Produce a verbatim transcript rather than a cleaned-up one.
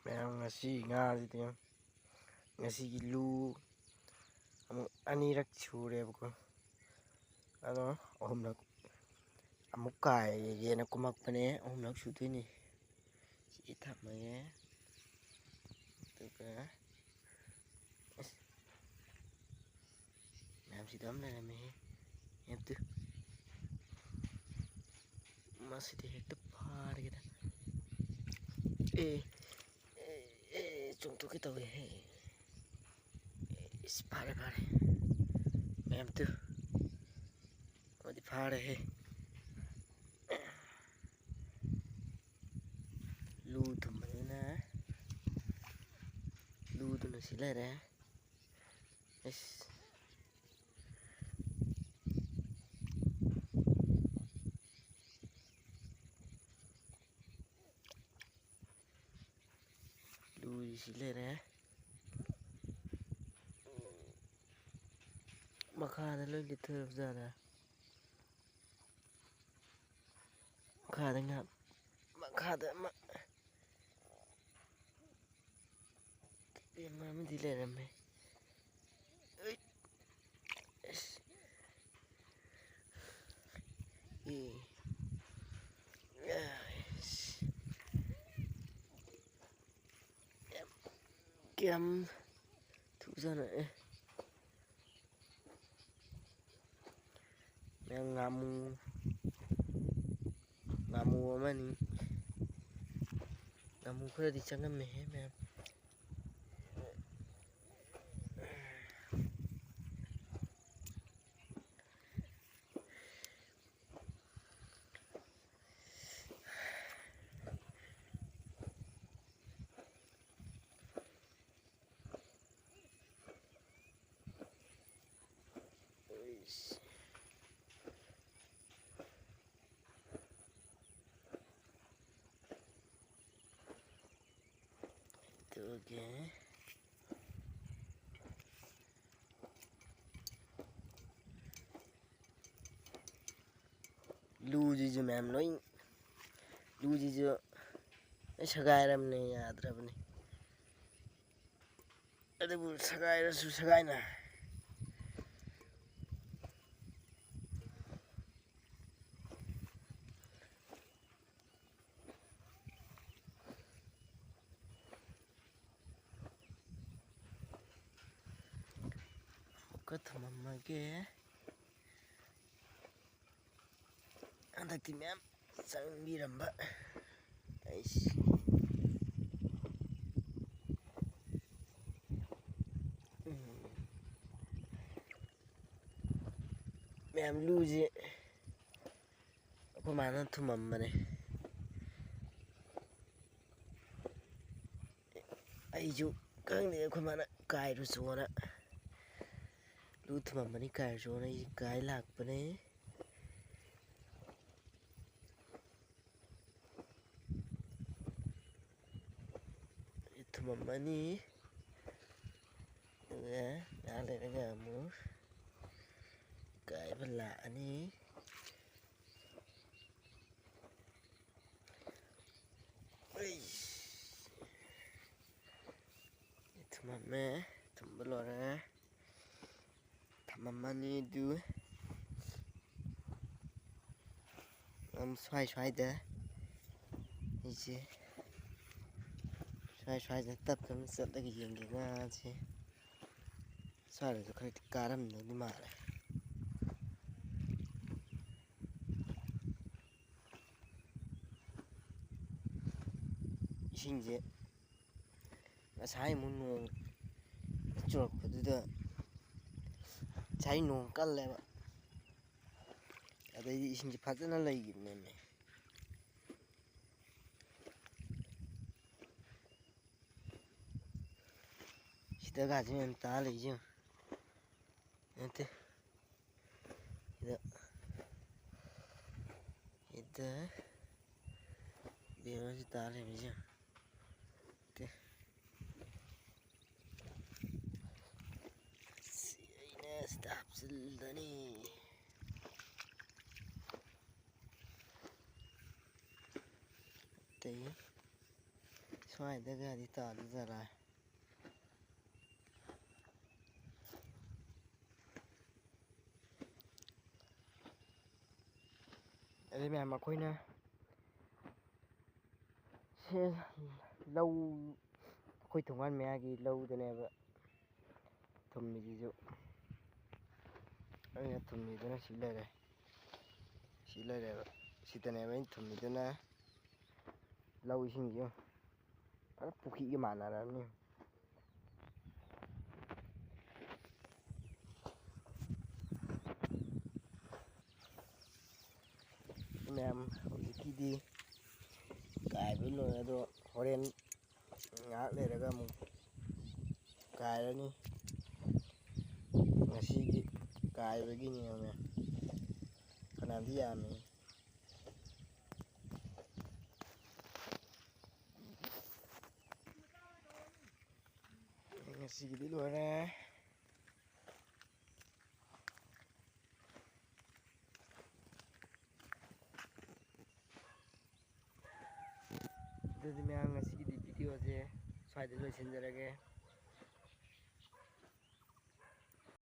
ꯃꯌꯥꯝ, ꯉꯁꯤ ꯉꯥꯁꯤꯗꯤ ꯌꯦꯡꯉꯨ꯫ ꯉꯁꯤꯒꯤ ꯂꯨ ꯑꯃꯨꯛ ꯑꯅꯤꯔꯛ ꯁꯨꯔꯦꯕꯀꯣ꯫ ꯑꯗꯣ ꯑꯍꯨꯝꯂꯛ ꯑꯃꯨꯛ ꯀꯥꯏꯒꯦꯅ ꯀꯨꯝꯃꯛꯄꯅꯦ꯫ ꯑꯍꯨꯝꯂꯛ ꯁꯨꯗꯣꯏꯅꯤ꯫ ꯁꯤ ꯊꯝꯃꯒꯦ꯫ ꯑꯗꯨꯒ ꯑꯁ, ꯃꯌꯥꯝꯁꯤꯗ ꯑꯃ ꯂꯩꯔꯝꯃꯦꯍꯦ꯫ ꯌꯦꯡꯉꯨ꯫ ꯃꯁꯤꯗꯤ ꯍꯦꯛꯇ ꯐꯥꯔꯒꯦꯗ꯫ ꯑꯦ, ꯑꯦ, ꯑꯦ, ꯆꯣꯡꯊꯣꯛꯀꯦ ꯇꯧꯋꯦꯍꯦ꯫ ꯏꯁ, ꯐꯥꯔꯦ, ꯐꯥꯔꯦ꯫ ꯃꯌꯥꯝ ꯇꯨ꯫ ꯑꯃꯗꯤ ꯐꯥꯔꯦꯍꯦ꯫ ꯂꯨ ꯊꯨꯝꯕꯅꯤꯅ ꯂꯨꯗꯨꯅ ꯁꯤ ꯂꯩꯔꯦ꯫ ꯑꯁ꯫ ꯂꯨꯁꯤ ꯂꯩꯔꯦ꯫ ꯃꯈꯥꯗ ꯂꯣꯏ ꯂꯤꯠꯊꯔꯕ ꯖꯥꯠꯂ? ꯃꯈꯥꯗ ꯉꯥ-, ꯃꯈꯥꯗ ꯑꯃ, ꯑꯃ ꯑꯃꯗꯤ ꯂꯩꯔꯝꯃꯦ꯫ ꯑꯩ, ꯑꯁ꯫ ꯑꯦ꯫ ꯑꯁ꯫ ꯀꯌꯥꯝ ꯊꯨꯖꯥꯠꯅꯣ? ꯑꯦ꯫ ꯃꯌꯥꯝ, ꯉꯥꯃꯨ, ꯉꯥꯃꯨ ꯑꯃꯅꯤ꯫ ꯉꯥꯃꯨ ꯈꯔꯗꯤ ꯆꯪꯉꯝꯃꯦꯍꯦ ꯃꯌꯥꯝ꯫ ꯑꯗꯨꯒꯤ ꯂꯨꯁꯤꯁꯨ ꯃꯌꯥꯝ ꯂꯣꯏ, ꯂꯨꯁꯤꯁꯨ ꯑꯩ ꯁꯒꯥꯏꯔꯝꯅꯦ, ꯌꯥꯗ꯭ꯔꯕꯅꯤ꯫ ꯑꯗꯨꯕꯨ ꯁꯒꯥꯏꯔꯁꯨ ꯁꯒꯥꯏꯅ꯫ ꯑꯃꯨꯛꯀ ꯊꯝꯃꯝꯃꯒꯦ꯫ ꯍꯟꯗꯛꯇꯤ ꯃꯌꯥꯝ ꯆꯪꯕꯤꯔꯝꯕ ꯑꯩꯁꯤ꯫ ꯎꯝ꯫ ꯃꯌꯥꯝ ꯂꯨꯁꯦ ꯑꯩꯈꯣꯏ ꯃꯥꯅ ꯊꯨꯝꯃꯝꯕꯅꯦ꯫ ꯑꯩꯁꯨ ꯈꯪꯗꯦ, ꯑꯩꯈꯣꯏ ꯃꯥꯅ ꯀꯥꯏꯔꯨꯆꯣꯅ ꯂꯨ ꯊꯨꯝꯃꯝꯕꯅꯤ, ꯀꯥꯏꯔꯨꯆꯣꯅ ꯑꯩꯁꯦ ꯀꯥꯏ ꯂꯥꯛꯄꯅꯦ꯫ ꯊꯨꯝꯃꯝꯃꯅꯤ꯫ ꯑꯗꯨꯒ ꯉꯥꯏꯍꯥꯛ ꯂꯩꯔꯒ ꯑꯃꯨꯛ ꯀꯥꯏꯕ ꯂꯥꯛꯑꯅꯤ꯫ ꯑꯩ ꯊꯨꯝꯃꯝꯃꯦ꯫ ꯊꯨꯝꯕ ꯂꯣꯏꯔꯦ꯫ ꯊꯝꯃꯝꯃꯅꯤ ꯑꯗꯨ꯫ ꯑꯗꯨꯝ ꯁ꯭ꯋꯥꯏ ꯁ꯭ꯋꯥꯏꯗ ꯑꯩꯁꯦ ꯁ꯭ꯋꯥꯏ ꯁ꯭ꯋꯥꯏꯗ ꯇꯞ ꯇꯞꯅ ꯆꯠꯂꯒ ꯌꯦꯡꯒꯦ ꯉꯥꯁꯦ꯫ ꯁ꯭ꯋꯥꯏꯗꯁꯨ ꯈꯔꯗꯤ ꯀꯥꯔꯝꯗꯧꯗꯤ ꯃꯥꯜꯂꯦ꯫ ꯏꯁꯤꯡꯁꯦ ꯉꯁꯥꯏ ꯑꯃꯨꯛ ꯅꯣꯡ ꯆꯨꯔꯛꯄꯗꯨꯗ, ꯉꯁꯥꯏ ꯅꯣꯡ ꯀꯜꯂꯦꯕ, ꯑꯗꯩꯗꯤ ꯏꯁꯤꯡꯁꯦ ꯐꯖꯅ ꯂꯩꯈꯤꯕꯅꯦꯃꯦ꯫ ꯁꯤꯗꯒꯁꯦ ꯃꯌꯥꯝ ꯇꯥ ꯂꯩꯁꯦ ꯌꯦꯡꯉꯨ꯫ ꯅꯠꯇꯦ꯫ ꯁꯤꯗ, ꯁꯤꯗ ꯕꯦꯝꯃꯁꯤ ꯇꯥ ꯂꯩꯔꯝꯃꯤꯁꯦ ꯌꯦꯡꯉꯨ꯫ ꯅꯠꯇꯦ꯫ ꯁꯤ ꯑꯩꯅ ꯁꯤꯗ ꯍꯥꯞꯆꯤꯜꯂꯅꯤ꯫ ꯑꯇꯩ ꯁ꯭ꯋꯥꯏꯗꯒꯗꯤ ꯇꯥꯗꯣꯏꯖꯥꯠꯂꯥ? ꯑꯗꯩ ꯃꯌꯥꯝ ꯑꯩꯈꯣꯏꯅ ꯁꯦ ꯂꯧ, ꯑꯩꯈꯣꯏ ꯊꯣꯡꯒꯥꯟ ꯃꯌꯥꯒꯤ ꯂꯧꯗꯅꯦꯕ ꯊꯨꯝꯃꯤꯁꯤꯁꯨ꯫ ꯑꯩꯅ ꯊꯨꯝꯃꯤꯗꯨꯅ ꯁꯤ ꯂꯩꯔꯦ, ꯁꯤ ꯂꯩꯔꯦꯕ꯫ ꯁꯤꯗꯅꯦꯕ ꯑꯩꯅ ꯊꯨꯝꯃꯤꯗꯨꯅ꯫ ꯂꯧ ꯏꯁꯤꯡꯁꯦ ꯌꯦꯡꯉꯨ꯫ ꯐꯖꯅ ꯄꯨꯈ꯭ꯔꯤꯒ ꯃꯥꯟꯅꯔꯕꯅꯤ꯫ ꯃꯌꯥꯝ ꯍꯧꯖꯤꯛꯀꯤꯗꯤ ꯀꯥꯏꯕ ꯂꯣꯏꯔꯦ, ꯑꯗꯣ ꯍꯣꯔꯦꯟ ꯉꯥꯏꯍꯥꯛ ꯂꯩꯔꯒ ꯑꯃꯨꯛ ꯀꯥꯏꯔꯅꯤ꯫ ꯉꯁꯤꯒꯤ ꯀꯥꯏꯕꯒꯤꯅꯤ ꯃꯌꯥꯝ꯫ ꯐꯅꯌꯥꯝꯗꯤ ꯌꯥꯝꯃꯤ꯫ ꯉꯁꯤꯒꯤꯗꯤ ꯂꯣꯏꯔꯦ꯫ ꯑꯗꯨꯗꯤ ꯃꯌꯥꯝ, ꯉꯁꯤꯒꯤꯗꯤ ꯚꯤꯗꯤꯑꯣꯁꯦ ꯁ꯭ꯋꯥꯏꯗ ꯂꯣꯏꯁꯤꯟꯖꯔꯒꯦ꯫